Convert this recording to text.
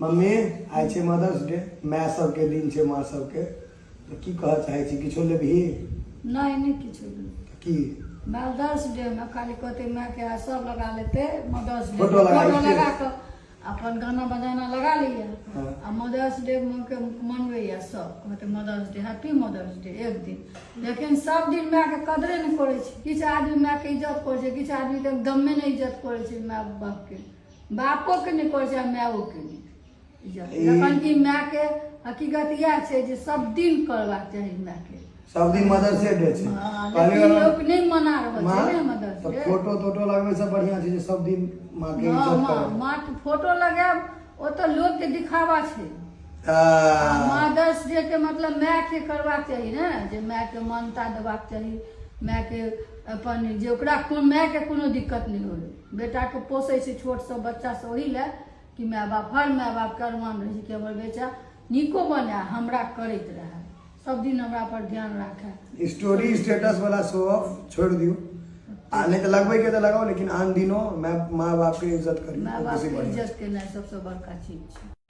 Mummy, आइ छै mother's day, माय सबके दिन छै, माँ सबके। तऽ की कहऽ चाहै छी? किछो लेबही? नहि, नहि किछो लेबै। तऽ की? मदर्स डे मे खाली कहतै मायके, आ सब लगा लेतै मदर्स डे। फोटो लगा फोटो स्टेज। लगा कऽ अपन गाना बजाना लगा लैया। आ मदर्स डे के मनबैया सब, कहतै mother's day, happy mother's day एक दिन, लेकिन सब दिन मायके कदरे नहि करै छै। किछु आदमी मायके इज्जत करै छै, किछु आदमी तऽ एकदमे नहि इज्जत करै छै माय बापके। बापोके नहि करै छै आ मायोके नहि इज्जत, जखन कि मायके हकीकत इएह छै जे सब दिन करबाक चाही मायके। सब दिन मदर्से डे छै। हँ, कहली लेकिन वाला- लोक नहि मना रहल माँ छै ने मदर्स तऽ डे। फोटो तोटो लगबै से बढ़िआँ छै जे सब दिन माँ के इज्जत माँ करब। माँके फोटो लगायब, ओ तऽ लोकके दिखावा छै। मदर्स डे के मतलब मायके करबाक चाही ने, जे मायके मान्यता देबाक चाही, मायके अपन जे ओकरा कोन मायके कोनो दिक्कत नहि होइ। बेटाके पोसै छै छोटसँ बच्चासँ ओही लए कि माय बाप, हर माय बापके अरमान रहै छै कि हमर बेटा नीको बने, हमरा करैत रहए, सब दिन हमरा पर ध्यान राखए। स्टोरी स्टेटस वाला शो ऑफ छोड़ि दियौ, आ नहि तऽ लगबैके तऽ लगाउ, लेकिन आन दिनो माय माँ बापके इज्जत करियौ। माय ओ बेसी बापके बढ़िआँ छै। इज्जत केनाइ सबसँ बड़का चीज छै।